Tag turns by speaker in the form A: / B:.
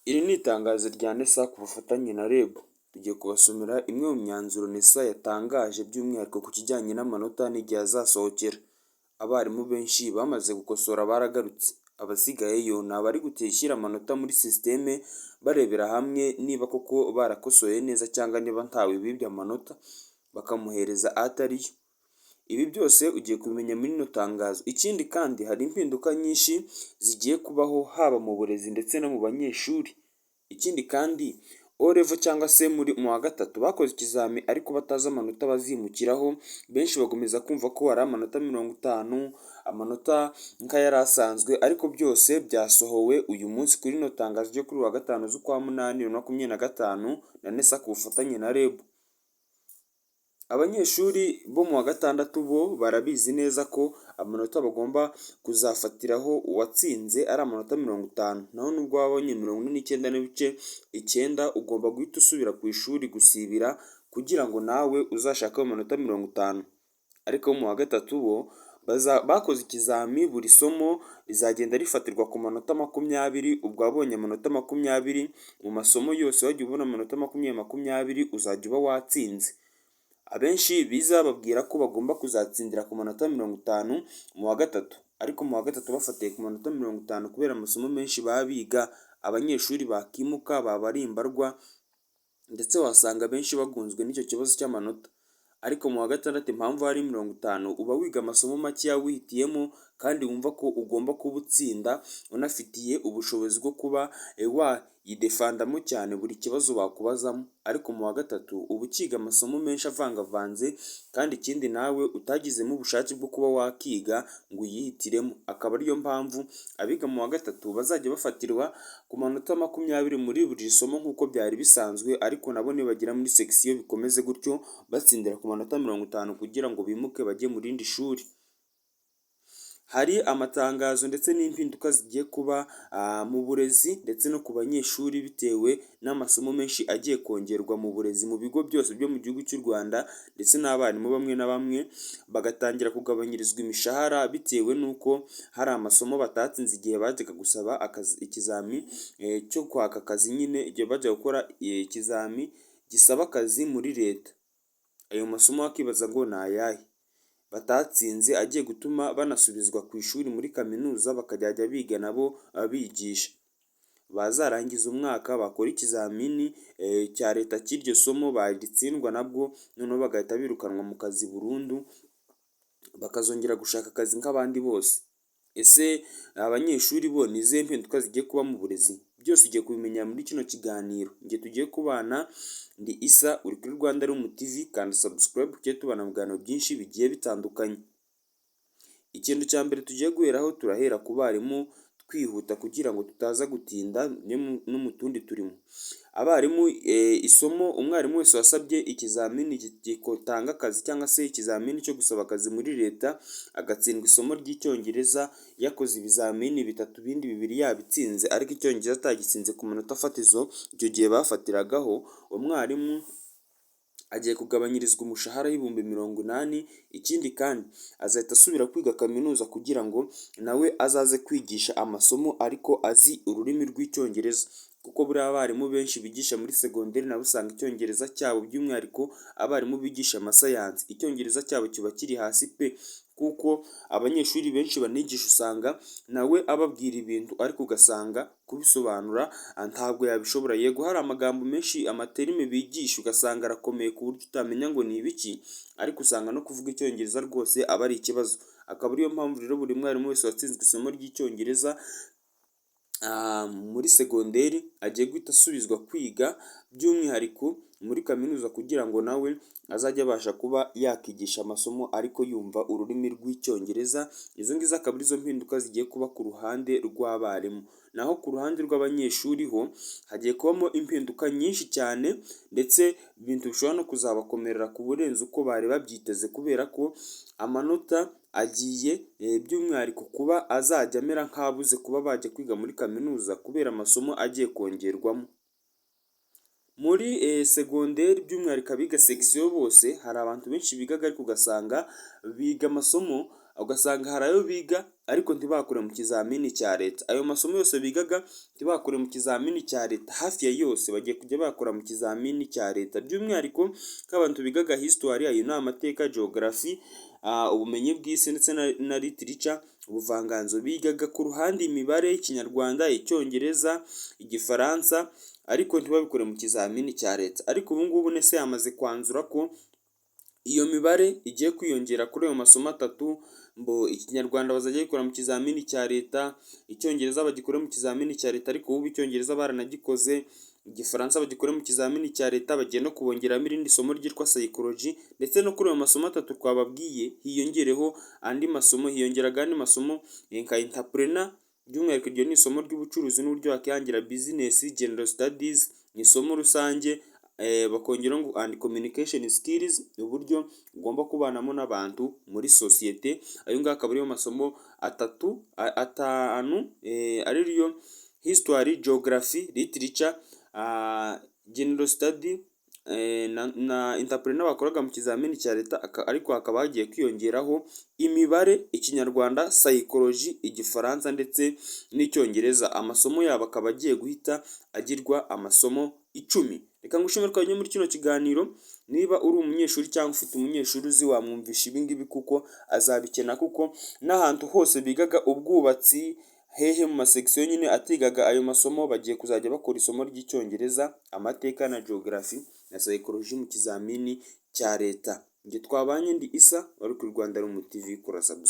A: Iri ni itangazo rya NESA ku bufatanye na REB. Tugiye kubasomera imwe mu myanzuro NESA yatangaje, by'umwihariko ku kijyanye n'amanota n'igihe azasohokera. Abarimu benshi bamaze gukosora baragarutse, abasigayeyo ni abari gushyira amanota muri sisiteme, barebera hamwe niba koko barakosoye neza cyangwa niba ntawe bibye amanota bakamuhereza atariyo. Ibi byose ugiye kubimenya muri rino tangazo. Ikindi kandi, hari impinduka nyinshi zigiye kubaho, haba mu burezi ndetse no mu banyeshuri. Ikindi kandi, O level cyangwa se muri mu wa gatatu bakoze ikizami ariko batazi amanota bazimukiraho, benshi bakomeza kumva ko ari amanota 50, amanota nk'ayari asanzwe, ariko byose byasohowe uyu munsi kuri rino tangazo ryo kuri uyu wa gatanu z'ukwa munani 2025 na NESA ku bufatanye na REB. Abanyeshuri bo mu wa gatandatu bo barabizi neza ko amanota bagomba kuzafatiraho uwatsinze ari amanota 50, naho nubwo wabonye 49.9, ugomba guhita usubira ku ishuri gusibira kugira ngo nawe uzashake ayo manota 50. Ariko abo mu wa gatatu bo bakoze ikizami, buri somo rizagenda rifatirwa ku manota 20. Ubwo wabonye amanota 20 mu masomo yose, wagiye ubona amanota 20 20, uzajya uba watsinze. Abenshi biza bababwira ko bagomba kuzatsindira ku manota 50 mu wa gatatu, ariko mu wa gatatu bafatiye ku manota 50, kubera amasomo menshi baba biga, abanyeshuri bakimuka baba ari imbarwa, ndetse wasanga abenshi bagunzwe n'icyo kibazo cy'amanota. Ariko mu wa gatandatu, impamvu ari 50, uba wiga amasomo makeya wihitiyemo kandi wumva ko ugomba kuba utsinda, unafitiye ubushobozi bwo kuba wayidefandamo cyane buri kibazo bakubazamo. Ariko mu wa gatatu uba ukiga amasomo menshi avangavanze, kandi ikindi nawe utagizemo ubushake bwo kuba wakiga ngo uyihitiremo. Akaba ariyo mpamvu abiga mu wa gatatu bazajya bafatirwa ku manota 20 muri buri somo nk'uko byari bisanzwe, ariko nabo nibagera muri section bikomeze gutyo, batsindira ku manota 50 kugira ngo bimuke bajye mu rindi shuri. Hari amatangazo ndetse n'impinduka zigiye kuba mu burezi ndetse no ku banyeshuri, bitewe n'amasomo menshi agiye kongerwa mu burezi mu bigo byose byo mu gihugu cy'u Rwanda, ndetse n'abarimu bamwe na bamwe bagatangira kugabanyirizwa imishahara bitewe n'uko hari amasomo batatsinze igihe bajyaga gusaba akazi, ikizami cyo kwaka akazi nyine, igihe bajya gukora ikizami gisaba akazi muri leta. Ayo masomo wakibaza ngo ni ayahe batatsinze agiye gutuma banasubizwa ku ishuri muri kaminuza, bakajya biga nabo bigisha, bazarangiza umwaka bakora ikizamini cya leta cy'iryo somo baritsindwa nabwo, noneho bagahita birukanwa mu kazi burundu, bakazongera gushaka akazi nk'abandi bose. Ese abanyeshuri bo ni izihe mpinduka zigiye kuba mu burezi? Byose ugiye kubimenya muri kino kiganiro. Njye tugiye kubana ndi Isa, uri kuri Rwanda Room TV. Kandi subscribe tujye tubana mu biganiro byinshi bigiye bitandukanye. Ikintu cya mbere tugiye guheraho, turahera ku barimu twihuta kugira ngo tutaza gutinda no mu tundi turimo. Abarimu, isomo, umwarimu wese wasabye ikizamini gitanga akazi cyangwa se ikizamini cyo gusaba akazi muri leta, agatsindwa isomo ry'Icyongereza, yakoze ibizamini bitatu, ibindi bibiri yabitsinze, ariko Icyongereza atagitsinze ku manota fatizo icyo gihe bafatiragaho, umwarimu agiye kugabanyirizwa umushahara w'80,000. Ikindi kandi, azahita asubira kwiga kaminuza kugira ngo nawe azaze kwigisha amasomo ariko azi ururimi rw'Icyongereza, kuko buriya abarimu benshi bigisha muri segonderi nabo usanga Icyongereza cyabo, by'umwihariko abarimu bigisha amasayansi, Icyongereza cyabo kiba kiri hasi pe, kuko abanyeshuri benshi banigisha usanga nawe ababwira ibintu ariko ugasanga kubisobanura ntabwo yabishobora. Yego, hari amagambo menshi, ama terme bigisha ugasanga arakomeye ku buryo utamenya ngo ni ibiki, ariko usanga no kuvuga Icyongereza rwose aba ari ikibazo. Akaba ariyo mpamvu rero buri mwarimu wese watsinzwe isomo ry'Icyongereza muri segonderi agiye guhita asubizwa kwiga, by'umwihariko muri kaminuza, kugira ngo nawe azajye abasha kuba yakigisha amasomo ariko yumva ururimi rw'Icyongereza. Izo ngizo akaba arizo mpinduka zigiye kuba ku ruhande rw'abarimu. Naho ku ruhande rw'abanyeshuri ho hagiye kubamo impinduka nyinshi cyane, ndetse ibintu bishobora no kuzabakomerera ku burenze uko bari babyiteze, kubera ko amanota agiye by'umwihariko kuba azajya amera nk'abuze kuba bajya kwiga muri kaminuza, kubera amasomo agiye kongerwamo. Muri segonderi, by'umwihariko abiga section bose, hari abantu benshi bigaga ariko ugasanga biga amasomo Ugasanga hari ayo biga ariko ntibakore mu kizamini cya leta. Ayo masomo yose bigaga ntibakore mu kizamini cya leta, hafi ya yose bagiye kujya bakora mu kizamini cya leta. By'umwihariko nk'abantu bigaga history, ayo ni amateka, geography, ubumenyi bw'isi, ndetse na literature, ubuvanganzo, bigaga ku ruhande imibare, Ikinyarwanda, Icyongereza, Igifaransa, ariko ntibabikore mu kizamini cya leta. Ariko ubu ngubu NESA yamaze kwanzura ko iyo mibare igiye kwiyongera kuri ayo masomo atatu. Mbo Ikinyarwanda bazajya babikora mu kizamini cya leta, Icyongereza bagikore mu kizamini cya leta, ariko ubu Icyongereza baranagikoze, Igifaransa bagikore mu kizamini cya leta, bagiye no kubongeramo irindi somo ryitwa psychology. Ndetse no kuri ayo masomo atatu twababwiye hiyongereho andi masomo, hiyongeraga andi masomo nka entrepreneur, by'umwihariko iryo ni isomo ry'ubucuruzi n'uburyo wakihangira business, general studies ni isomo rusange, bakongeraho ngo and communication skills, uburyo ugomba kubanamo n'abantu muri sosiyete. Ayo ngayo akaba ariyo masomo atatu, atanu, ariyo history, geography, literature, general study na entrepreneur bakoraga mu kizamini cya leta, ariko hakaba hagiye kwiyongeraho imibare, Ikinyarwanda, psychology, Igifaransa ndetse n'Icyongereza. Amasomo yabo akaba agiye guhita agirwa amasomo 10. Reka ngushimire twabanye muri kino kiganiro. Niba uri umunyeshuri cyangwa ufite umunyeshuri uzi, wamwumvisha ibi ngibi kuko azabikena, kuko n'ahantu hose bigaga ubwubatsi hehe mu ma section nyine atigaga ayo masomo, bagiye kuzajya bakora isomo ry'Icyongereza, amateka na geography na psychology mu kizamini cya leta. Njye twabanye ndi Isa wari ku Rwanda Rumu TV, kora subscribe.